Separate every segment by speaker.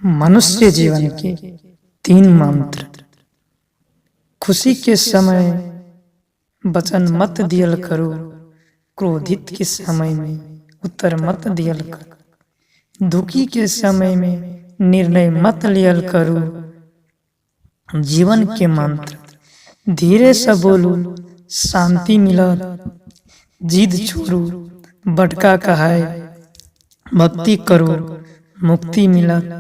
Speaker 1: मनुष्य जीवन के तीन मंत्र। खुशी के समय वचन मत दियल करू, क्रोधित के समय में उत्तर मत दियल करू, दुखी के समय में निर्णय मत लियल करू। जीवन के मंत्र, धीरे से बोलू शांति मिलत, जिद छोड़ू बड़का कहाय, भक्ति करू मुक्ति मिलत,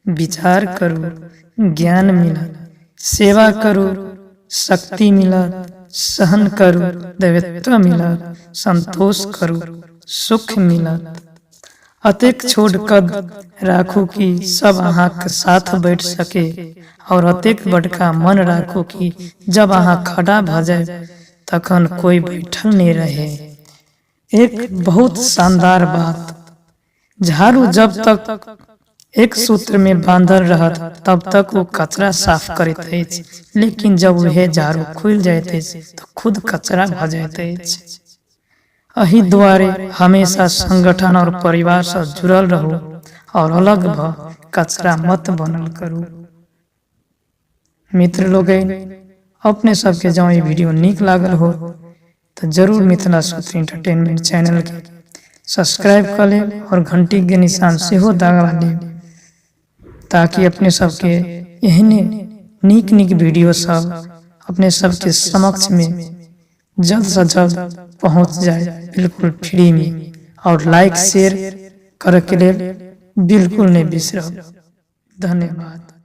Speaker 1: विचार करू ज्ञान मिलत, सेवा करू शक्ति मिलत, सहन करू देवत्व मिलत, संतोष करू सुख मिलत। अतेक छोट कद राखू कि सब अहाँक साथ बैठ सके, और अतेक बड़का मन राखू कि जब अहाँ खड़ा भ जाए तखन कोई बैठल नहीं रहे। एक बहुत शानदार बात, झाड़ू जब तक एक सूत्र में बांधल रहत तब तक वो कचरा साफ करैत अछि, लेकिन जब वह झाड़ू खुलि जाइत अछि तऽ खुद कचरा भऽ जाइत अछि। एहि दुआरे हमेशा संगठन और परिवार सँ जुड़ल रहू और अलग भऽ कचरा मत बनल करू। मित्र लोकनि, अपने सबके जँ ई वीडियो नीक लागल हो तऽ जरूर मिथिला सूत्र एंटरटेनमेंट चैनल के सब्सक्राइब कऽ लेब और घंटी के निशान सेहो दबा लेब, ताकि अपने सबके एहने नीक नीक वीडियो सब अपने सबके समक्ष में जल्द से जल्द पहुंच जाए बिल्कुल फ्री में। और लाइक शेयर करे के लेल बिल्कुल नहीं बिसरब। धन्यवाद।